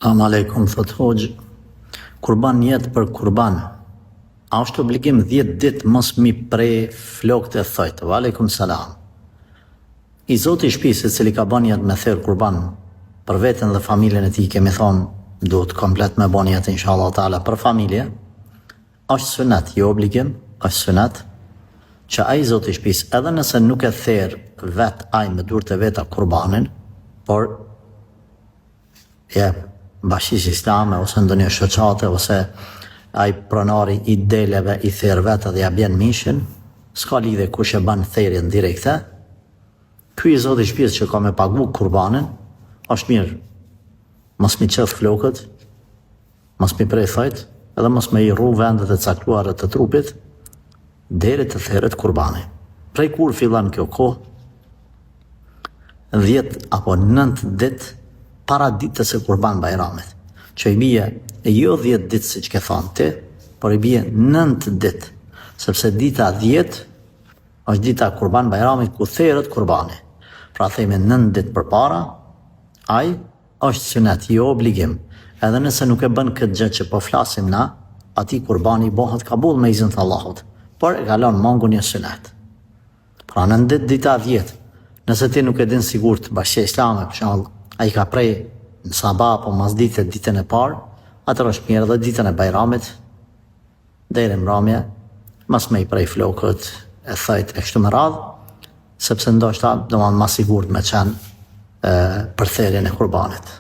Selam alejkum, thot hoxhë. Kur ban nijet për kurban, a është obligim 10 ditë mos mi pre flokët e thojt? Wa alejkum selam. I zoti i shtëpisë i cili ka bën nijet me therr kurban për veten dhe familjen e tij, kemi thonë duhet komplet me bën nijet inshallah taala për familje. Është sunet, jo obligim, është sunet që ai i zoti i shtëpisë edhe nëse nuk e therr vet ai me duart e veta kurbanin, por jep bashkësisë islame ose ndonjë shoqate ose ai pronari i deleve i therr vet edhe ja bjen mishin, s'ka lidhje kush e bën therrjen direkte. Ky i zoti i shtëpisë që ka me pagu kurbanin, është mirë mos mi qeth flokët, Mos mi pre thojt edhe mos me i rru vendet e caktuara të trupit deri të theret kurbani. Prej kur fillon kjo kohë? 10 apo 9 ditë para ditës së Kurban Bajramit, që i bie jo 10 ditë siç ke thonë ti, por i bie 9 ditë, sepse dita 10 është dita e Kurban Bajramit ku theret kurbani. Pra themi 9 ditë përpara, ai Është synet, jo obligim. Edhe nëse nuk e bën këtë gjë që po flasim na, atij kurbani i bëhet kabull me izën të Allahut, por e ka lënë mangu një synet. Pra nëntë ditë dita e dhjetë, nëse ti nuk e din sigurt bashkësia islame, për shembull, a i ka prej në sabah apo masdite ditën e parë, atëherë është mirë edhe ditën e Bajramit, deri në mramje, mos me i prej flokët e thojt e kështu me radhë, sepse ndoshta domethënë ma sigurt me qenë për therjen e kurbanit.